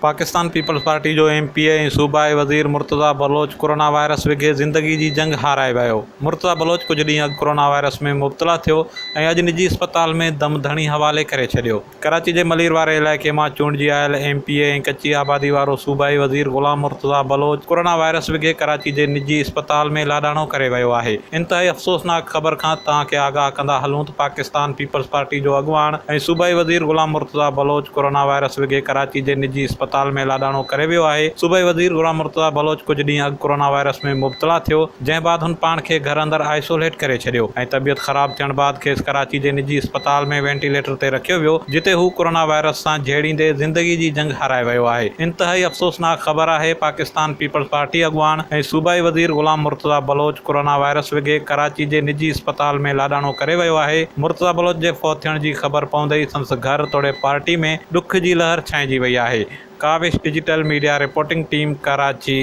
Pakistan peoples party جو M P اي ۽ صوبائي وزير مرتضيٰ بلوچ ڪورونا وائرس وگهي زندگي جي جنگ هارائي ويو. مرتضيٰ بلوچ ڪجهه ڏينهن اڳ ڪورونا وائرس ۾ مبتلا ٿيو ۽ اڄ نجي اسپتال ۾ دم ڌڻي حوالي ڪري ڇڏيو. ڪراچي جي ملير واري علائقي مان چونڊجي آيل ايم پي اي ۽ ڪچي آبادي وارو صوبائي وزير غلام مرتضيٰ بلوچ ڪورونا وائرس وگهي ڪراچي جي نجي اسپتال ۾ لاڏاڻو ڪري ويو آهي. انتهائي افسوسناڪ خبر کان توهان کي آگاهه ڪندا هلون ته پاڪستان پيپلز پارٽي جو اڳواڻ ۽ صوبائي وزير غلام مرتضيٰ بلوچ ڪورونا وائرس وگهي ڪراچي جي نجي اسپتال ۾ لاڏاڻو ڪري ويو آهي. صوبائي وزير غلام مرتضيٰ بلوچ ڪجهه ڏينهن اڳ ڪورونا وائرس ۾ مبتلا ٿيو، جنهن بعد هن پاڻ کي گهر اندر آئسوليٽ ڪري ڇڏيو ۽ طبيعت خراب ٿيڻ بعد کيس ڪراچي جي نجي اسپتال ۾ وينٽيليٽر تي رکيو ويو، جتي هو ڪورونا وائرس سان جهيڙيندي زندگي جي جنگ هارائي ويو آهي. انتهائي افسوسناڪ خبر آهي، پاڪستان پيپلز پارٽي اڳواڻ ۽ صوبائي وزير غلام مرتضيٰ بلوچ ڪورونا وائرس وگهي ڪراچي جي نجي اسپتال ۾ لاڏاڻو ڪري ويو آهي، مرتضيٰ بلوچ جي فوت ٿيڻ جي خبر پوندي ئي سندس گهر توڙي پارٽي ۾ ڏک جي لهر ڇانئجي وئي آهي. Kawish digital media reporting team Karachi.